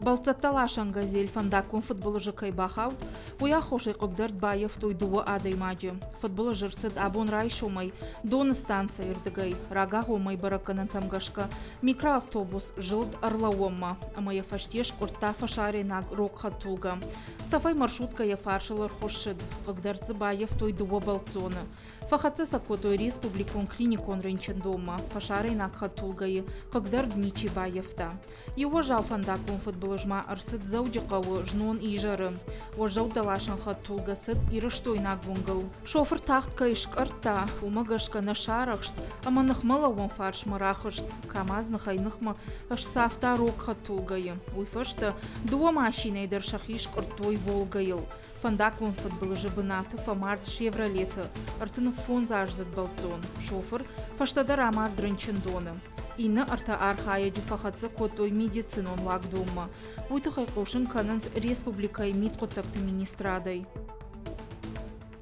Бӕлццӕттӕласӕн «Газель» фӕндаггон фыдбылызы кӕй бахауд, уый аххосӕй хъыгдард баййӕфтой дыууӕ адӕймаджы. Фыдбылыз ӕрцыд абон райсомӕй Доны станцӕйы рдыгӕй. Рагагъоммӕ бӕрӕггӕнӕнтӕм гӕсгӕ микроавтобус зылд ӕрлӕууӕнмӕ ӕмӕ йӕ фӕсте скъуырдта фӕсарӕйнаг рог хӕдтулгӕ. Цӕфӕй маршруткӕ йӕ фарсыл ӕрхуыссыд. Хъыгдард дзы баййӕфтой дыууӕ бӕлццоны. Фӕхӕццӕ сӕ кодтой республикон клиникон рынчындонмӕ. Фӕсарӕйнаг хӕдтулгӕйы хъыгдард ничи баййӕфта. Иу уӕззау фӕндаггон фыдбылыз ма ӕрцыд Дзӕуджыхъӕуы знон изӕры. Уӕззӕуттӕласӕн хӕдтулгӕ цыд Ирыстойнаг уынгыл. Шофыр тагъд кӕй скъӕрдта, уымӕ гӕсгӕ нӕ сарӕхст ӕмӕ ныхмӕлӕууӕн фарсмӕ рахызт. КАМАЗ ныхӕй-ныхмӕ сцавта рог хӕдтулгӕйы. Уый фӕстӕ дыууӕ машинӕйы дӕр сӕхи скъуырдтой «Волгӕ-йыл». Фӕндаггон фыдбылызы бынаты фӕмард «Шевролет-ы» 35-аздзыд бӕлццон. Шофыр фӕстӕдӕр амард рынчындоны. Иннӕ ӕртӕ архайӕджы фӕхӕццӕ кодтой медицинон уагдонмӕ. Уый тыххӕй хъусын кӕнынц республикӕйы мидхъуыддӕгты министрадӕй.